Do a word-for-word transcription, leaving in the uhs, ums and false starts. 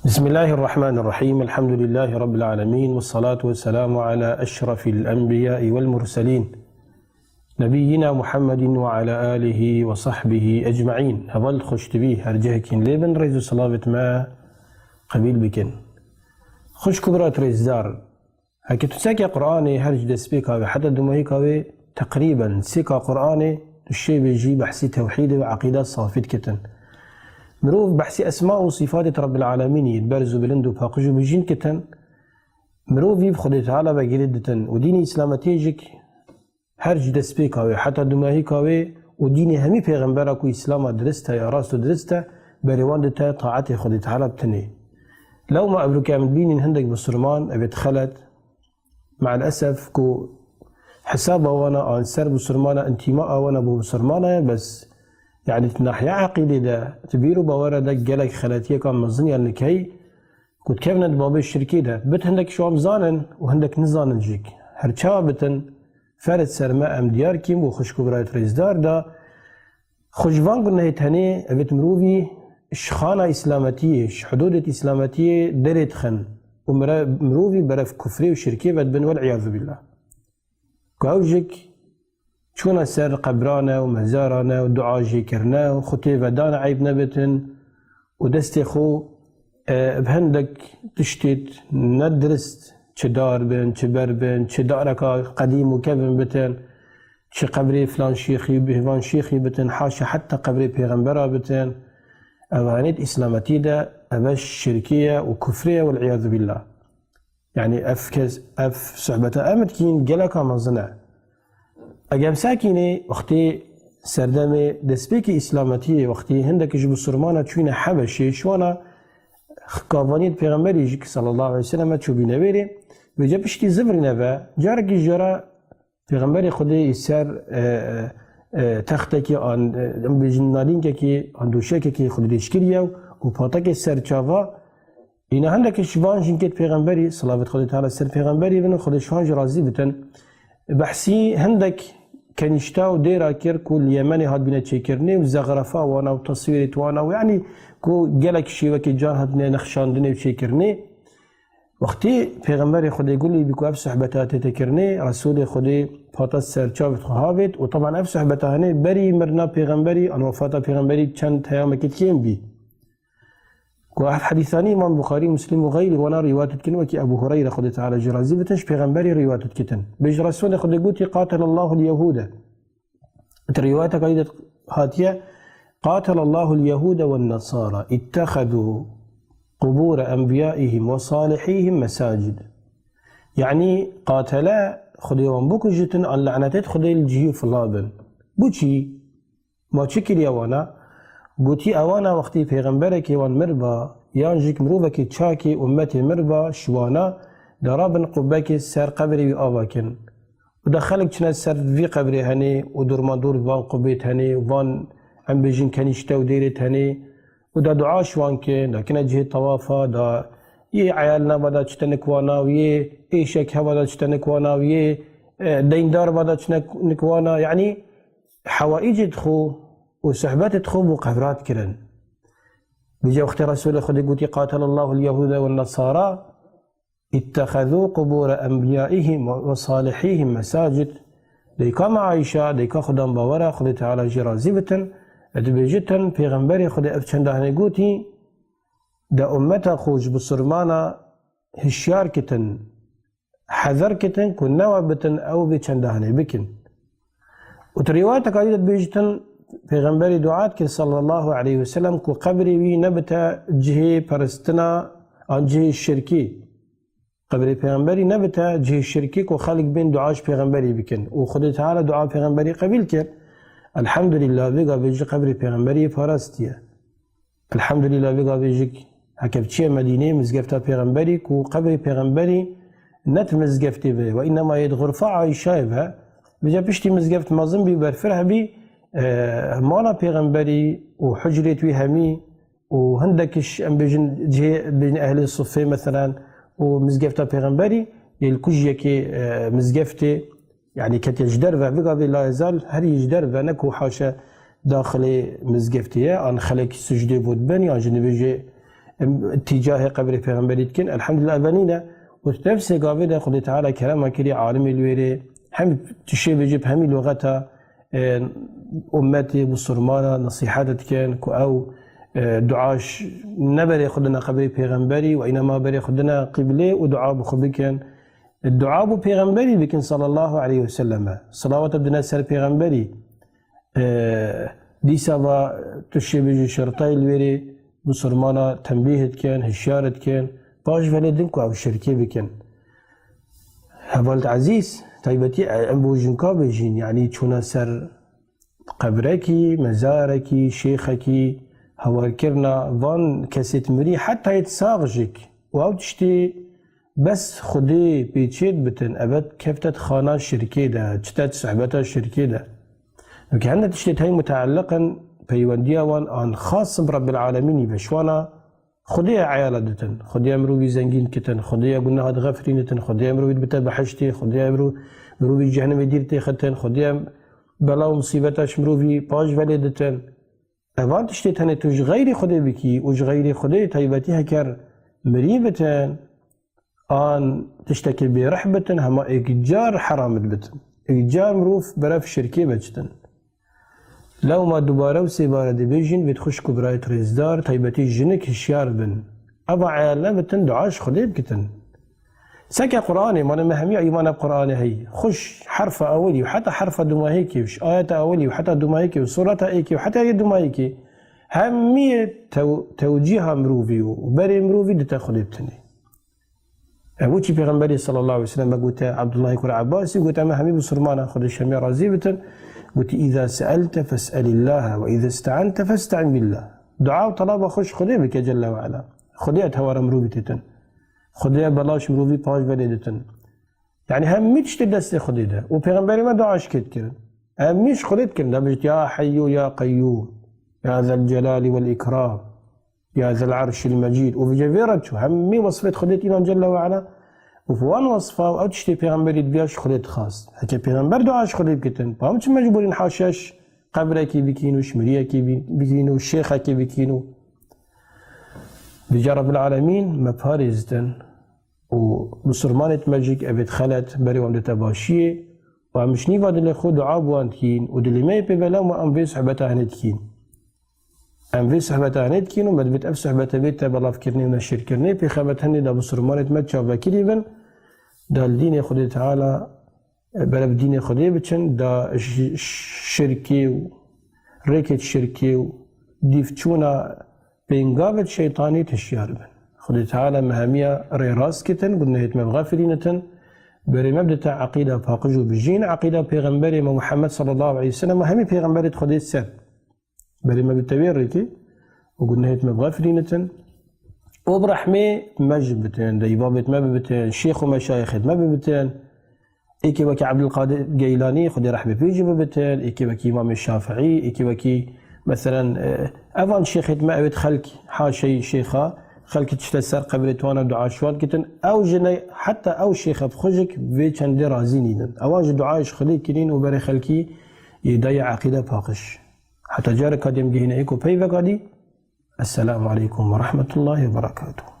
بسم الله الرحمن الرحيم. الحمد لله رب العالمين، والصلاة والسلام على أشرف الأنبياء والمرسلين، نبينا محمد وعلى آله وصحبه أجمعين. Heval xweştibî her cihekîn lê bin, rêz û selavêt me qebîl bikin. Xwişk û birat rêzdar, heke tu seke Qur'anê her ji destpêka wê heta dumahîka wê teqrîben sêka Qur'anê tu şêvê jî behsî tewhîdê û eqîda safî dikitin. Mirov behsî esma û sîfatê Rabbil Alemînî yê berz û bilind û paqij û bijîn dikitin. Mirov vî bi Xwedê Teala ve girê ditin û dînê Îslametiyê jî her ji destpêka wê heta dumahîka wê û dînê hemî pêxembera ku Îslama dirist e ya rast û dirist e, berê wan dite taetê Xwedê Teala bitinê. Lewma evroke em dibînin hindek bisurman, evê xelet, me'lesef ku hesaba wana an ser bisurmana, intîmaa wana bo bisurmana ye, bes, yanî di nahiya eqîdê de, di bîr û bawera de gelek xeletiyeka mezin ya nikey ku dikevne di babê şirkê de. Bit hindek ji wan bizanin û hindek nizanin jî. Her çawa bitin, ferz ser me em diyar kîm û xwişk û birayet rêzdar da xwe ji van gunehê tenê evêt mirovî ji xana Îslametiyê, ji hudûdêt Îslametiyê derê dixin û mire-, mirovî berev kufrê û şirkê vedibin, wel îyazû billah. Ku ew jî çûne ser qebran e û mezaran e û dua jê kirine û xwe tê vedane eyb nebitin û destê xwe, e, bi hindek tiştêt nedirist, çi dar bin, çi ber bin, çi dareka qedîm û kevin bitin, çi qebrê filan şêxî, bihvan şêxî bitin, haşa heta qebrê pêxembera bitin. Ev hanêt Îslametî de, ev şirkê ye û kufrê ye, wel îyazû billah. Yanî ev kes, ev sohbeta em dikîn geleka mezin e. Eger em sekînê wextê serdemê destpêkê Îslametiyê, wextê hindek ji bisurmana çûyne Hebeşê, ji wana xikavaniyê Pêxemberî jî ki sallallahu aleyhi ve sellem çûbîne vêrê, vêca piştî zivirîne ve, carekî ji cara Pêxemberê Xwedê î ser, e, e, e, textekî an, e, em bêjin nalînkekî an dûşekekî xwe dirêj kiriye û patekê ser çava. Îna hindek ji van jinkêt pêxemberî, silavêt Xwedê Teala ser pêxemberî bin û Xwedê ji wan jî razî bitin, behsî hindek kenîşta û dêra kir ku li Yemenê hatbîne çêkirinê û zexrefa wana û teswîrêt wana û, yanî, ku gelek şêwekê can hatine nexşandinê û çêkirinê. Wextî pêxemberê Xwedê gulî bî ku ev sohbeta tête kirinê, Resûlê Xwedê pata ser çavêt xwe havêt û teban ev sohbeta hinê berî mirina pêxemberî an wefata pêxemberî çend heyamekî kêm bî. Ku ev hedîsanî Îmam Buxarî, Muslim û xeyrî wana rîwayet dikin, wekî Ebû Hureyre, Xwedê Teala jî razî bitin, ji pêxemberî rîwayet dikitin. Bê ji Resûlê Xwedê gotî, "Qatelallahul Yehûde." Di rîwayeteka dî de hatiye, "Qatelallahul Yehûde wen Nesara, ittexedû qubûre enbiyaihim ve salihihim mesacid." Yanî qatele, Xwedê wan bikujitin, an lanetêt Xwedê li cihî fila bin. Bo çi? Ma çi kiriye wana? Gotî, ewana wextî pêxemberekê wan mir ba, yan jî mirovekî çakê ummetê mir ba, ji wana derabin qubekê ser qebrê wî ava kin. Û da xelk çine ser vî qebrê henê û dormador van qubêt henê, van, em bêjin, kenîşte û dêrêt henê. Û da dua ji wan kin, da kine cihê tewafa, da yê eyalina va da çite nikwana û yê êşek heva da çite nikwana û yê, e, deyndar va da çine nikwana. Yanî hewaîcêt xwe û sohbetêt xwe bo qebrat kirin. Vêca wextê Resûlê Xwedê gotî, "Qatelallahul Yehûde wen Nesara, ittexezû qubûre enbiyaihim ve salihihim mesacid." Dayika me Ayşe, dayika Xudan bawera, Xwedê Teala jî razî bitin, dibêjitin, pêxemberê Xwedê ev çenda hinê gotî, de ummeta xwe ji bisurmana hişyar kitin, hezir kitin ku newe bitin ew vê çenda hinê bikin. Û di rîwayeteka dî de dibêjitin, pêxemberî dua dikir sallallahu aleyhi ve sellem ku qebrê wî nebite cihê peristina an cihê şirkî. Qebrê pêxemberî nebite cihê şirkî ku xelk bên dua ji pêxemberî bikin. Û Xwedê Teala dua pêxemberî qebîl kir. Elhamdulillah, vê gavê jî qebrê pêxemberî parastiye. Elhamdulillah, vê gavê jî heke biçiye Medîneyê, mizgefta pêxemberî ku qebrê pêxemberî ne di mizgeftê ve, ve înema yê di xurfa Ayşayê ve. Vêca piştî mizgeft mezin bî, berfireh bî, e, mala pêxemberî û hucrêt wî hemî û hindek ji, em bêjin, cihê, bêjin ehlê sufê, meselen, û mizgefta pêxemberî yê li kujiyekê, e, mizgeftê, yanî ketiye ji derve, vê gavê layezal herî ji derve, ne ku haşe daxilê mizgeftê ye, an xelek sucdê bo dibin, yan jî nivêjê em tîcahê qebrê pêxemberî dikin. Elhamdulillah, ev nîne. Û nefsê gavê de Xwedê Teala kerema kirî alimê li wêrê hem tişê bêjî bi hemî luxeta, e, ummetê Musulmana nesîhet dikin ku ew, e, dua ş-, ne berê xwe dine qebrê pêxemberî û înema berê xwe dine qîblê û dua bi xwe bikin. Dua bo pêxemberî bikin sallallahu aleyhi ve selleme. Salawata dine ser pêxemberî. E, dîsa va tu şê bijî şertayê li wêrê Musulmana tembîh dikin, hişyar dikin. Paş velê din ku ew şirkê bikin. Heval ezîz, taybetî em bo jinka bêjîn, yanî çûna ser qebrekî, mezarekî, şêxekî, hewarkirina van kesêt mirî, heta yêt sax jik. Û ew tiştê bes Xwedê pêçêt bitin, eve keftet xana şirkê de, çitet sohbeta şirkê de. Wekî hende tiştê tey muteelliq in, peywendiya wan an xas bi Rebbil Alemînî ve, ji wana Xwedê eyala ditin, Xwedê mirovî zengîn kitin, Xwedê guneha dixefirînitin, Xwedê mirovî dibite behiştê, Xwedê miro-, mirovî cehennemê dîr têxitin, Xwedê bela û musîbeta ji mirovî paş velê ditin. Evan tiştê tenê tu ji xeyrî Xwedê bikî û ji xeyrî Xwedê taybetî heker mirî bitin, an tiştekê bêrih bitin, hema êkcar heram dibitin. Êkcar mirov berev şirkê ve çitin. Lewma dubare û sêbare dibêjin, vêt xwişk û birayêt rêzdar, taybetî jinik hişyar bin. Eva eyal nebitin, dua ji Xwedê bikitin. Seke Qur'anê, mane me hemiya îman ev Qur'anê heyî. Xwişk herfa ewilî û heta herfa dumahêkê, ji ayeta ewilî û heta dumahêkê û sureta êkê û heta yê dumahêkê. Hemiyê tew-, tewcîha mirovî û berê mirovî dite Xwedê bitinê. Ev çi Pêxemberî sallallahu aleyhi ve sellem gote Abdullahê kurê Abbasî, gote, "Em hemî Musulmana, Xwedê ji hemiya razî bitin." Gote, "Îza se'elte fes'elillâhe ve îza iste'ente feste'in billâh." Dua û talaba xwe ji Xwedê bike Celle ve Ala. Xwedê et hewara mirovî têtin. Xwedê bela ji mirovî paş velê ditin. Yanî hemî tiştê destê Xwedê de. Û Pêxemberê me dua ji kê dikirin? Hemî ji Xwedê dikirin. Dibêjit, "Ya Heyyu ya Qeyyûm, ya Zel Celali vel Îkram." Ya Zel Erşil Mecîd. Û vêce vê re çû. Hemî wesfêt Xwedê tînan Celle ve Ala. Û bi wan wesfa û ew tiştê pêxemberî dibiya ji Xwedê dixwast. Heke pêxember dua ji Xwedê bikitin, pa em çi mecbûrîn haşa ji qebrekî bikîn û ji miriyekî bi-, bikîn û şêxekî bikîn û vêca Rebbil Alemîn me parêzitin û Musulmanêt me jî evêt xelet berê wan dite başiyê û em ji nîva dilê xwe dua bi wan dikîn û dilê me yê pê bela ma em vê sohbeta hinê dikîn. Em vê sohbeta hinê dikîn û me dibêt ev sohbete bête belavkirinê û neşirkirinê, pêxemet hinê da Musulmanêt me çavbekirî bin, da li dînê Xwedê Teala, e, berev dînê Xwedê biçin, da ş-, şirkê û rêkêt şirkê û dîvçûna pêngavêt şeytanî hişyar bin. Xwedê Teala me hemiya rê rast kitin, gunehêt me bixefirînitin, berê me bidite eqîda paqij û bijîn, eqîda pêxemberê me Muhammed sallallahu aleyhi ve sellem û hemî pêxemberêt Xwedê ser. Berê me bite wê rêkê û gunehêt me bixefirînitin. Û bi rehmê me jî bitin, de îbabêt me bibitin, şêx û meşayixêt me bibitin. Êkê wekî Ebdulqadir Geylanî, Xwedê rehmê pê jî bibitin, êkê wekî Îmamê Şafiî, êkê wekî, meselen, e, evan şêxêt me, ewêt xelk haşeyî şêxa, xelk tişte ser qebrê wan e, dua ji wan dikitin. Ew jine, heta ew şêxe bi xwe jî vê çendê razî nînin. Ewan jî dua ji Xwedê kirîn û berê xelkî yê dayê eqîde paqij. Heta careka dî em gihîne êk û peyveka dî. Esselamu aleykum ve rahmetullahi ve berekatuhu.